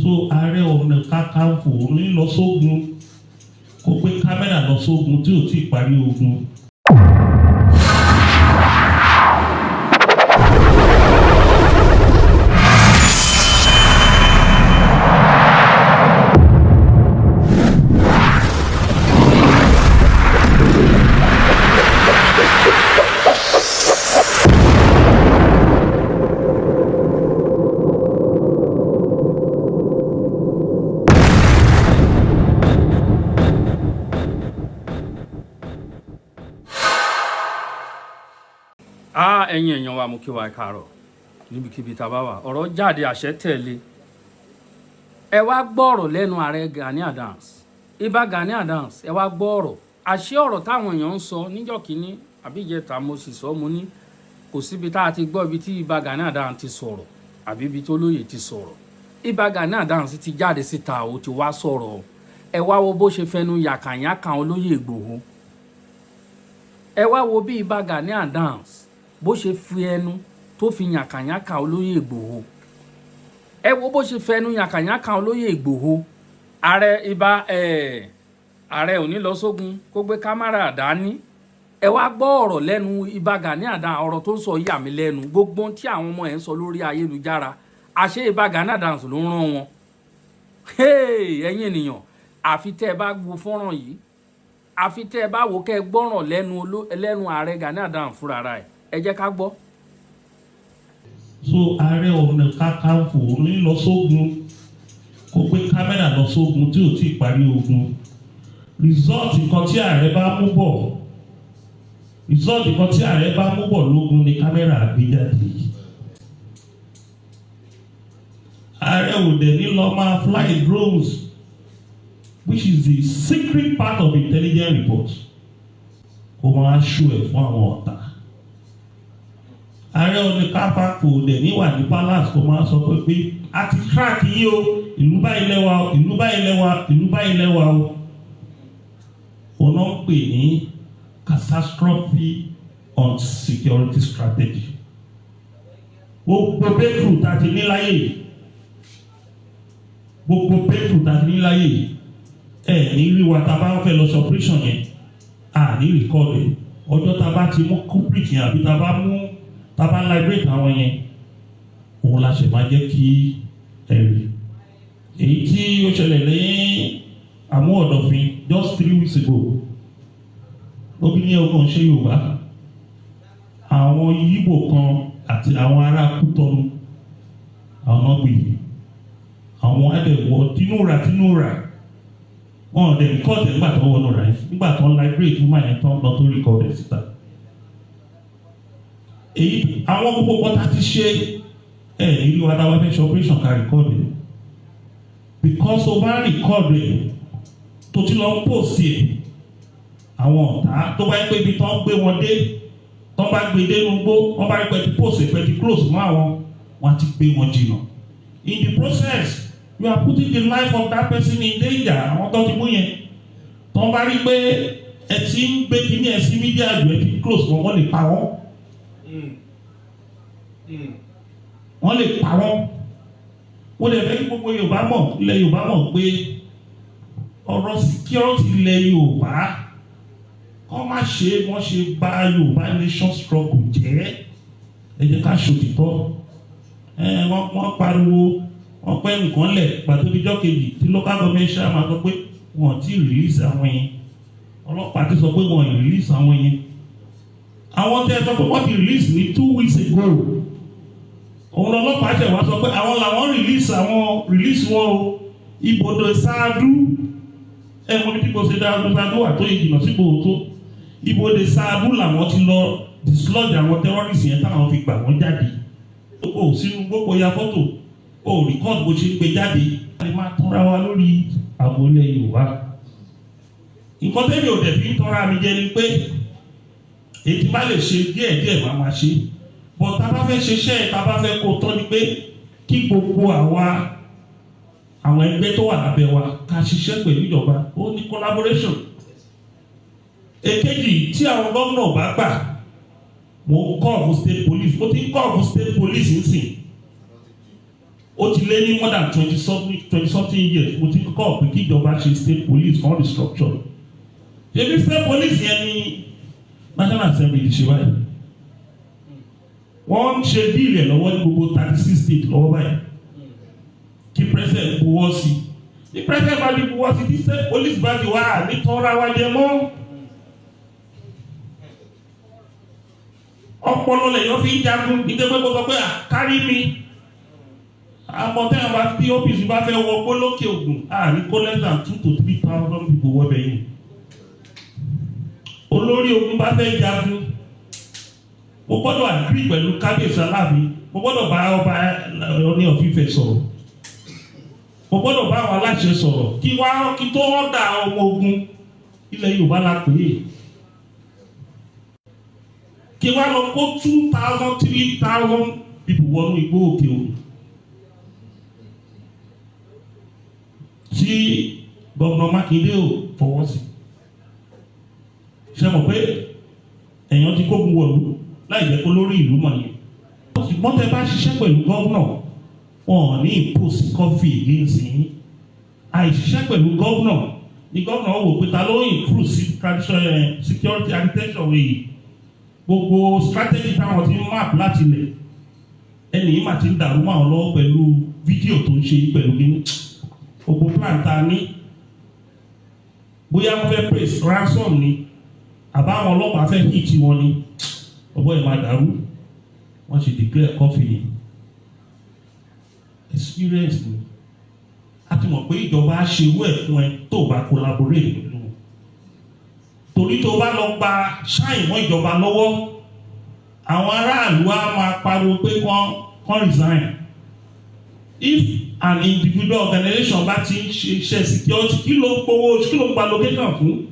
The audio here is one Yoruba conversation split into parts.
So Ààrẹ Ọ̀nà Kakanfò ní lọ sógun, kó gbé kámẹ́rà lọ sógun tí ò tí ì parí ogun. Á, ẹ̀yin èèyàn wa, mo kí wa, ẹ káàárọ̀ níbikíbi tá a bá wà. Ọ̀rọ̀ jáde, àṣẹ tẹ̀lé. Ẹ wá gbọ́ ọ̀rọ̀ lẹ́nu Ààrẹ Gani Adams, Ìbà Gani Adams. Ẹ wá gbọ́ ọ̀rọ̀, àṣẹ ọ̀rọ̀ táwọn èèyàn ń sọ níjọ́ kínní àbí ìjẹta. Mo sì sọ, mo ní kò síbi tá a ti gbọ́ ibi tí Ìbà Gani Adams ti sọ̀rọ̀ àbí ibi tó lóye ti sọ̀rọ̀. Ìbà Gani Adams ti jáde síta, ó ti wá sọ̀rọ̀. Ẹ wá wo bó ṣe fẹnu yàkànyàkàn olóyè Ìgbòho. Ẹ wá wo bí Ìbà Gani Adams bó ṣe fi ẹnu tó fi yàkànyàkà olóyè Ìgbòho. Ẹ wo bó ṣe fẹnu yàkànyàkà olóyè Ìgbòho. Ààrẹ ibà ẹ, ààrẹ ò ní lọ sógun kó gbé kámẹ́rà dání. Ẹ wá gbọ́ ọ̀rọ̀ lẹ́nu Ìbà Gani Adams. Ọ̀rọ̀ tó ń sọ yà mí lẹ́nu. Gbogbo tí àwọn ọmọ ẹ̀ ń sọ lórí ayélujára, àṣé Ìbà Gani Adams ló ń rán wọn. Ẹ̀yin ènìyàn, àfi tẹ́ ẹ bá wo fọ́nrán yìí, àfi tẹ́ ẹ bá wò, kẹ́ ẹ gbọ́ràn lẹ́nu Ààrẹ Gani Adams fúnra ẹ̀. Ẹ jẹ́ ká gbọ́. So Ààrẹ Ọ̀nà Kakanfò ní lọ sógun, kó gbé kámẹ́rà lọ sógun tí ò tí ì parí ogun. Result kan tí ààrẹ bá mú bọ̀, result kan tí ààrẹ bá mú bọ̀ lógun ni kámẹ́rà gbé jáde. Ààrẹ ò dẹ̀ ní lọ máa fly drones, which is the secret part of intelligence report, kó máa ṣó ẹ̀ fún àwọn ọ̀tá. Ààrẹ Ọ̀nà Kakanfò dẹ̀ ní wà ní palace, kó máa sọ pé a ti crack yín o, ìlú báyìí lẹ́wà o, ìlú báyìí lẹ́wà, ìlú báyìí lẹ́wà o. Òun náà ń pè ní catastrophe on security strategy. Gbogbo breakthrough tá a ti ní láyé yìí, gbogbo breakthrough tá a ti ní láyé yìí, ẹ ní rí wa tá a bá fẹ́ lọ sí operation yẹn, a ní record ẹ̀. Ọjọ́ tá a bá ti mú culprit yẹn àbí tá a bá mú, tá a bá liberate àwọn yẹn, òun la ṣe máa jẹ́ kí ẹ rí. Èyí tí ó ṣẹlẹ̀ lẹ́yìn àmú ọ̀dọ̀fin just 3 weeks ago, obìnrin ọkàn ṣe Yorùbá, àwọn Yíbò kan àti àwọn ará Kútọ́nù, àwọn náà gbé àwọn ẹ̀dẹ̀wọ̀ tínúra tínúra. Wọn ò dẹ̀ record ẹ̀ nígbà tó wọnú rẹ̀, nígbà tó ń liberate woman yẹn tán lọ tó record ẹ̀ síta. Èyí àwọn gbogbo kọ́tà ti ṣe ẹ̀ nílùú adáwà fẹ́ ṣe operation ká record ẹ̀, because o bá record ẹ̀ tó ti lọ post ẹ̀, àwọn ọ̀tá tó bá yẹ pé ibi tó ń gbé wọn dé, tó bá gbé dé nugbó, wọ́n bá rí pé ti post ẹ̀, pé ti close mọ́ àwọn, wọ́n á ti gbé wọn jìnnà. In the process, you are putting the life of that person in danger. Àwọn tó ti mú yẹn, tó bá rí pé ẹ ti ń gbé kíní ẹ sí media jù, ẹ ti close mọ́, wọ́n lè pa wọ́n, wọ́n lè pa wọ́n. Wọ́n lè fẹ́ kí gbogbo Yorùbá mọ̀, ilẹ̀ Yorùbá mọ̀ pé ọ̀rọ̀ security ilẹ̀ Yorùbá, kọ́ má ṣe wọ́n ṣe bá Yorùbá nation struggle jẹ́. Ẹ jẹ́ ká ṣòtítọ́. Ẹ wọ́n pariwo, wọ́n pẹ́ nǹkan lẹ̀ pàtó díjọ́ kejì tí local government ṣáà máa sọ pé wọ́n ti release àwọn yẹn, ọlọ́pàá ti sọ pé wọ́n release àwọn yẹn. Àwọn tẹ́ ẹ sọ pé wọ́n ti release ní 2 weeks ago, òun lọ́lọ́pàá ṣẹ̀ wá sọ pé àwọn làwọn release, àwọn release wọn o. Ibodò ṣáájú, ẹ mọ ní bíbo ṣe dáadọ́ ṣáájú wà tó yẹ jìnnà sípò tó ibodè ṣáájú làwọn ti lọ dislodge àwọn terrorists yẹn táwọn fi gbà wọ́n jáde. O sínú gbogbo ya fọ́tò, o record bó ṣe ń gbé jáde. A lè máa tọ́ra wa lórí ààbò ilẹ̀ Yorùbá. Nǹkan tẹ́lẹ̀ ò dẹ̀ fi ń tọ́ra mi jẹ ni pé èyí tí bá lè ṣe díẹ̀ díẹ̀ máa ma ṣe, but tá a bá fẹ́ ṣiṣẹ́, tá a bá fẹ́ kó tọ́ ni pé kí gbogbo àwa àwọn ẹgbẹ́ tó wà lábẹ́ wa ká ṣiṣẹ́ pẹ̀lú ìjọba. Ó ní collaboration. Èkejì, tí àwọn gómìnà bá gbà, mo ń call fún state police, mo ti ń call fún state police nsìn. Ó ti lé ní more than 20-something years mo ti kọ́ pé kí ìjọba ṣe state police kan restructure. Ṣebí state police yẹn ní National Assembly ti ṣe báyìí. Wọ́n ń ṣe bill ẹ̀ lọ́wọ́ ní gbogbo 36 states lọ́wọ́ báyìí kí president buwọ́ sí. Tí president bá ti buwọ́ sí, tí state police bá ti wá ní tọ́ra wa jẹ mọ́. Ọpọlọ lèyàn fi ń jagun. Ìdẹ́gbẹ́ kó sọ pé à kárí mi àmọ́ tẹ́yàn bá tí OPC bá fẹ́ wọ gbólókè Ògùn, àní kó less than 2 to 3 thousand people wọ́ bẹ̀ yìí. Olórí ogun bá fẹ́ jagun, mo gbọ́dọ̀ agree pẹ̀lú kábíyèsí Aláàfin, mo gbọ́dọ̀ bá ọba Ọọ̀ni of Ifẹ̀ sọ̀rọ̀, mo gbọ́dọ̀ bá àwọn aláṣẹ sọ̀rọ̀ kí wá kí tó ọ̀dà ọmọ ogun. Ilẹ̀ Yorùbá la pè é. Kí wá lọ kó 2,000, 3,000 people wọnú igbó Òkè Ògùn tí Governor Mákindé ò fọwọ́ sí, ṣe mọ̀ pé èèyàn ti kógun wọ̀lú láì jẹ́ kó lórí ìlú mọ̀ yẹn. Ṣùgbọ́n tẹ bá ṣiṣẹ́ pẹ̀lú governor, wọn ò ní impose curfew against yín. Àìṣiṣẹ́ pẹ̀lú governor ni governor wò pé ta ló improve sí traditional security architecture yìí. Gbogbo strategy táwọn ti ń map láti ilẹ̀, ẹnì yìí mà ti ń dàrú mọ́ àwọn lọ́wọ́ pẹ̀lú fídíò tó ń ṣe, pẹ̀lú ní gbogbo plan tá a ní, bóyá wọ́n fẹ́ praise ransom ni àbáwọn ọlọ́pàá fẹ́ hit wọn ni, ọgbọ́n yẹn máa dàrú. Wọ́n ṣe declare curfew ni. Experience ni a ti mọ̀ pé ìjọba á ṣe owó ẹ̀ fún ẹ tó o bá collaborate pẹ̀lú wọn, torí tó o bá lọ gba ṣáì mọ́ ìjọba lọ́wọ́, àwọn aráàlú á máa pariwo pé kán resign. If an individual organization bá ti ń ṣe iṣẹ́ security, kí ló ń gbowó? Kí ló ń gba location fún?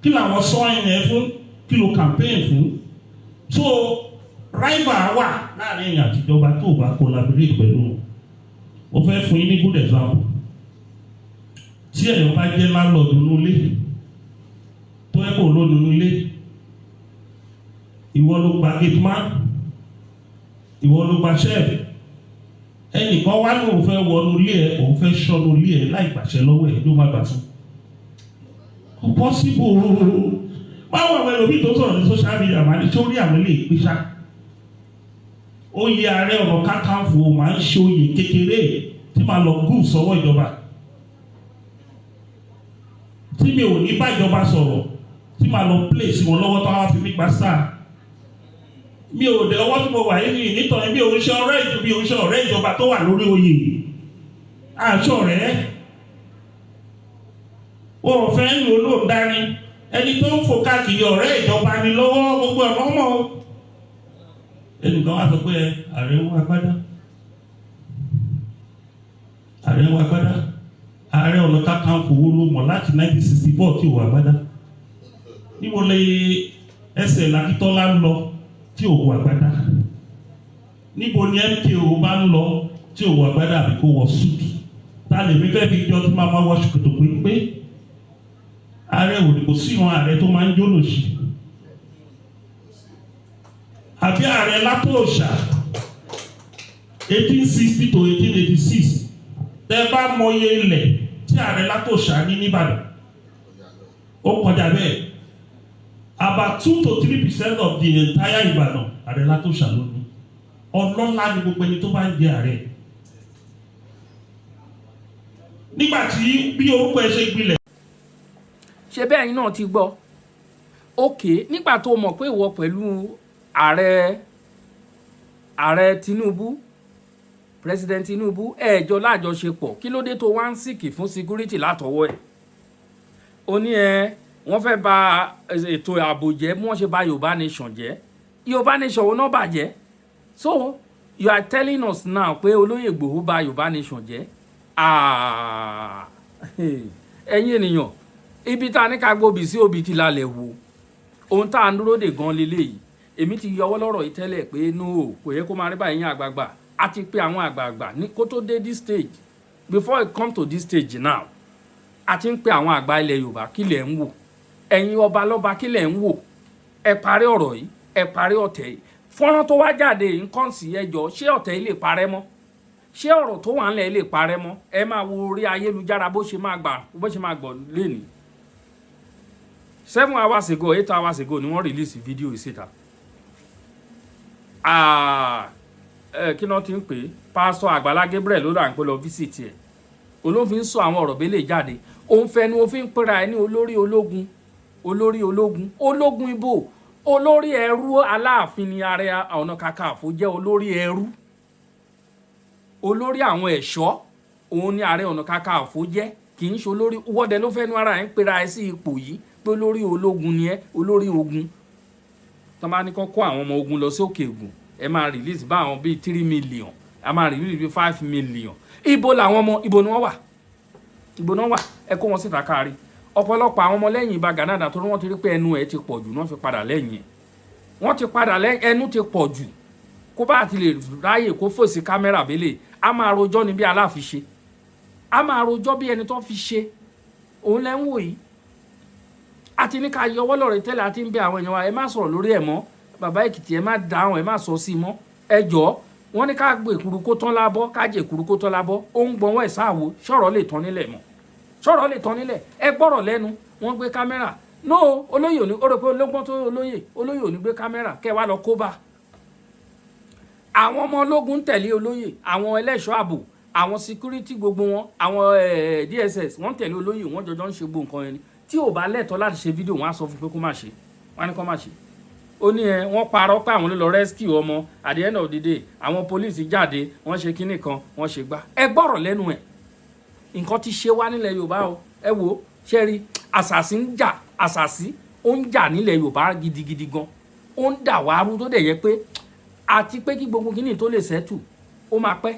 Kí làwọn sọ yẹn fún? Kí ló campaign fún? So rival wà láàrin èèyàn àtijọba tó o bá collaborate pẹ̀lú wọn. Mo fẹ́ fún yín ní good example. Tí èèyàn bá jẹ́ landlord nínú ilé tó yẹ kó ló nínú ilé, ìwọ ló gba gate man, ìwọ ló gba chef. Ẹnìkan wá ní òun fẹ́ wọnú ilé ẹ, òun fẹ́ ṣọ́nú ilé ẹ láì gbàṣẹ lọ́wọ́ ẹ, ló má gbà fún. Kò possible. Báwo àwọn ẹlòmíì tó sọ̀rọ̀ ní social media máa ní sórí àwọn ilé ìpínṣá? Oyè Ààrẹ Ọ̀nà Kakanfò máa ń ṣe oyè kékeré tí màá lọ gùn sọ́wọ́ ìjọba, tí mi ò ní bá ìjọba sọ̀rọ̀, tí màá lọ play sí wọn lọ́wọ́ tó wá fi mí gba sáà. Mi ò dé ọwọ́ tí mo wà yìí nítorí mi ò ń ṣe ọ̀rẹ́ ìjọba, mi ò ń ṣe ọ̀rẹ́ ìjọba tó wà lórí oyè. Àṣọ rẹ̀ wọn ò fẹ́ ń lò lóun dání. Ẹni tó ń fò káàkiri, ọ̀rẹ́ ìjọba ni lọ́wọ́ gbogbo ẹ̀rọ mọ́. Ẹnìkan wá sọ pé ààrẹ ń wá gbádá, ààrẹ ń wá gbádá. Ààrẹ Ọ̀nà Kakanfò wo ló mọ̀ láti 1964 tí ò wá gbádá? Níbo lè ẹsẹ̀ Lakítọ́lá ń lọ tí ò wọ àgbádá? Níbo ni MKO bá ń lọ tí ò wọ àgbádá àbí kó wọ suit? Ta lèmi fẹ́ fi jọ tí máa ma wọ ṣòkòtò pépé? Ààrẹ ò ní, kò sí ìran ààrẹ tó máa ń jólòṣì àbí ààrẹ Látòòṣà 1860 to 1886. Tẹ bá mọye ilẹ̀ tí ààrẹ Látòòṣà ní nìbàdàn, ó kọjá bẹ́ẹ̀. About 2 to 3% of the entire Ìbàdàn, ààrẹ Látòòṣà ló ní. Ọlọ́lá ni gbogbo ẹni tó bá ń jẹ ààrẹ. Nígbà tí bí orúkọ ẹ ṣe gbilẹ̀. Ṣe bẹ́ẹ̀ yín náà ti gbọ́. Òkè nígbà tó mọ̀ pé ìwọ pẹ̀lú ààrẹ Tinubu, President Tinubu, ẹ̀ẹ́jọ lájọṣepọ̀, kí ló dé tó wá ń seek fún security látọwọ́ ẹ̀? Ó ní ẹ wọ́n fẹ́ bà ètò ààbò jẹ́ bí wọ́n ṣe bà Yorùbá Nation jẹ́. Yorùbá Nation wo náà bàjẹ́? So you are telling us now pé olóyè Ìgbòho bà Yorùbá Nation jẹ́? Ah, ẹ̀yin ènìyàn, ibi tá a ní ká gbóbi sí òbí ti lálẹ́ wo ohun tá à ń dúró dè gan leléyìí. Èmi ti yọwọ́ lọ́rọ̀ yìí tẹ́lẹ̀ pé no, kò yẹ kó máa rí báyìí. Yín àgbààgbà, a ti pé àwọn àgbààgbà ní kó tó dé this stage. Before it come to this stage now, a ti ń pe àwọn àgbà ilẹ̀ Yorùbá. Kí lẹ̀ ń wò? Ẹ̀yin ọba lọ́ba, kí lẹ̀ ń wò? Ẹ parí ọ̀rọ̀ yìí, ẹ parí ọ̀tẹ̀ yìí. Fọ́nrán tó wá jáde yìí ń kàn sí ẹjọ́. Ṣé ọ̀tẹ̀ yìí lè parẹ́ mọ́? Ṣé ọ̀rọ̀ tó wà ńlẹ̀ lè parẹ́ mọ́? Ẹ máa wo orí ayélujára bó ṣe máa gbà, bó ṣe máa gbọ̀ lénìí. 7 hours ago, 8 hours ago ni wọ́n release fídíò yìí síta. Kí náà ti ń pè é? Pásítọ̀ Àgbàlá Gabriel ló dà ń pé lọ visit ẹ̀, olófin sọ àwọn ọ̀rọ̀ bẹ́lẹ̀ jáde. Òun fẹnu òfin pera ẹ ní olórí ológun, olórí ológun, ológun ibo? Olórí ẹrú Aláàfin ni Ààrẹ Ọ̀nà Kakanfò jẹ́. Olórí ẹrú, olórí àwọn ẹ̀ṣọ́ òun ni Ààrẹ Ọ̀nà Kakanfò jẹ́, kì í ṣe olórí wọ́dẹ. Ló fẹ́nu ara ẹ̀ ń pera ẹ sí ipò yìí pé olórí ológun ni ẹ. Olórí ogun tó bá ní kó kó àwọn ọmọ ogun lọ sí Òkè Ògùn, ẹ máa release bá àwọn bíi 3 million, a máa release bíi 5 million. Ibo làwọn ọmọ? Ibo ni wọ́n wà? Ibo ni wọ́n wà? Ẹ kó wọn síta kárí. Ọ̀pọ̀lọpọ̀ àwọn ọmọlẹ́yìn Ìbà Gani Adams tó ní wọ́n ti rí pé ẹnu ẹ̀ ti pọ̀ jù náà fi padà lẹ́yìn ẹ̀. Wọ́n ti padà lẹ́yìn, ẹnu ti pọ̀ jù. Kó bá ti lè ráyè kó fèsì kámẹ́rà bẹ́lẹ̀, a máa rojọ́ ní bí aláfiṣe, a máa rojọ́ bí ẹni tó fi ṣe. Òun lẹ́ ń wò yìí. A ti ní ká yọwọ́ lọ́rẹ̀ tẹ́lẹ̀, a ti ń bẹ àwọn èèyàn wa, ẹ má sọ̀rọ̀ lórí ẹ̀ mọ́. Bàbá Èkìtì, ẹ má dáhùn, ẹ má sọ sí i mọ́, ẹ jọ̀ọ́. Wọ́n ní ká gbé èkuru kó tán lábọ́, ká jẹ èkuru kó tán lábọ́. Ó ń gbọ́nwọ́ ẹ̀ sáàwó. Ṣọ̀rọ̀ lè tán nílẹ̀ mọ́? Ṣọ̀rọ̀ lè tán nílẹ̀? Ẹ gbọ́rọ̀ lẹ́nu. Wọ́n gbé kámẹ́rà no olóyè òní. Ó rò pé ológbọ́n tó olóyè, olóyè òní gbé kámẹ́rà kẹ́ wá lọ kó bá àwọn ọmọ ológun ń tẹ̀lé olóyè, àwọn ẹlẹ́ṣọ́ ààbò, àwọn security, gbogbo wọn, àwọn DSS, wọ́n ń tẹ̀lé olóyè. Wọ́n jọjọ́ ń ṣe gbogbo nǹkan yẹn ni. Tí ò bá lẹ́tọ̀ọ́ láti ṣe fídíò, wọ́n á sọ fún pé kó má ṣe, wọ́n á ní kó má ṣe. Ó ní ẹ wọ́n parọ́ pé àwọn ló lọ rescue ọmọ. At the end of the day, àwọn police jáde, wọ́n ṣe kinní kan, wọ́n ṣe gbá. Ẹ gbọ́rọ̀ lẹ́nu ẹ̀. Nǹkan ti ṣe wá nílẹ̀ Yorùbá o. Ẹ wo, ṣe rí àṣàṣì ń jà, àṣàṣì ó ń jà nílẹ̀ Yorùbá gidigidi gan. Ó ń dà wá rú, tó dẹ̀ yẹ pé àti pé kí gbogbo kinní tó lè settle, ó máa pẹ́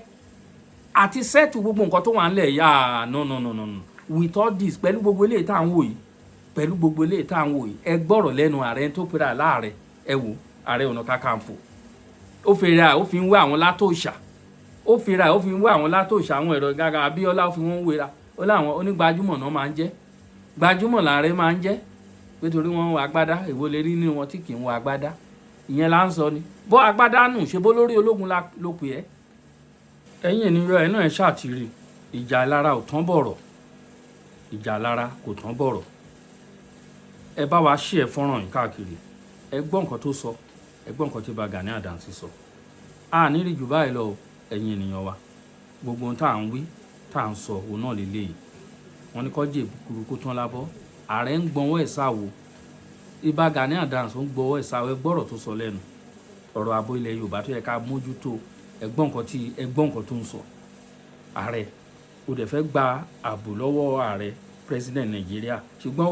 àti settle gbogbo nǹkan tó wà ńlẹ̀ yà. No, no, no, no, no. With all this, pẹ̀lú gbogbo eléyìí tá à ń wò yìí, pẹ̀lú gbogbo eléyìí tá à ń wò yìí, ẹ gbọ́rọ̀ lẹ́nu ààrẹ tó pera láàrẹ. Ẹ wò, Ààrẹ Ọ̀nà Kakanfò, ó fi ra, ó fi ń wé àwọn látòṣà, ó fi ra, ó fi ń wé àwọn látòṣà, àwọn ẹ̀rọ gàgà Abíọ́lá, ó fi wọ́n wéra. Ó láwọn onígbajúmọ̀ náà máa ń jẹ́, gbajúmọ̀ làárẹ̀ máa ń jẹ́ pé torí wọ́n ń wọ agbádá. Èwo lè rí nínú wọn tí kì í wọ agbádá? Ìyẹn là ń sọ ni bọ́ agbádá nù ṣe bó lórí ológun ló pè é. Ẹ̀yin ènìyàn, ẹ̀ náà ẹ̀ ṣàtìrì ìjà lára ò tán bọ̀rọ̀, ìjà lára kò tán bọ̀rọ̀. Ẹ bá wa ṣí ẹ fọ́nrán yìí káàkiri. Ẹ gbọ́ nǹkan tó sọ, ẹ gbọ́ nǹkan tí Ìbà Gani Adams sọ. A ní rí jù báyìí lọ. Ẹ̀yin ènìyàn wa, gbogbo ohun tá à ń wí, tá à ń sọ, òun náà lélẹ́yìí. Wọ́n ní kó jẹ́ èkuru kó tán lábọ́. Ààrẹ ń gbọ́nwọ́ ẹ̀ sáwo. Ìbà Gani Adams ń gbọ́wọ́ ẹ̀ sáwo. Ẹ gbọ́rọ̀ tó sọ lẹ́nu. Ọ̀rọ̀ ààbò ilẹ̀ Yorùbá tó yẹ ká mójútó, ẹ gbọ́ nǹkan tí, ẹ gbọ́ nǹkan tó ń sọ. Ààrẹ, o dẹ̀ fẹ́ gba ààbò lọ́wọ́ ààrẹ, president Nàìjíríà, ṣùgbọ́n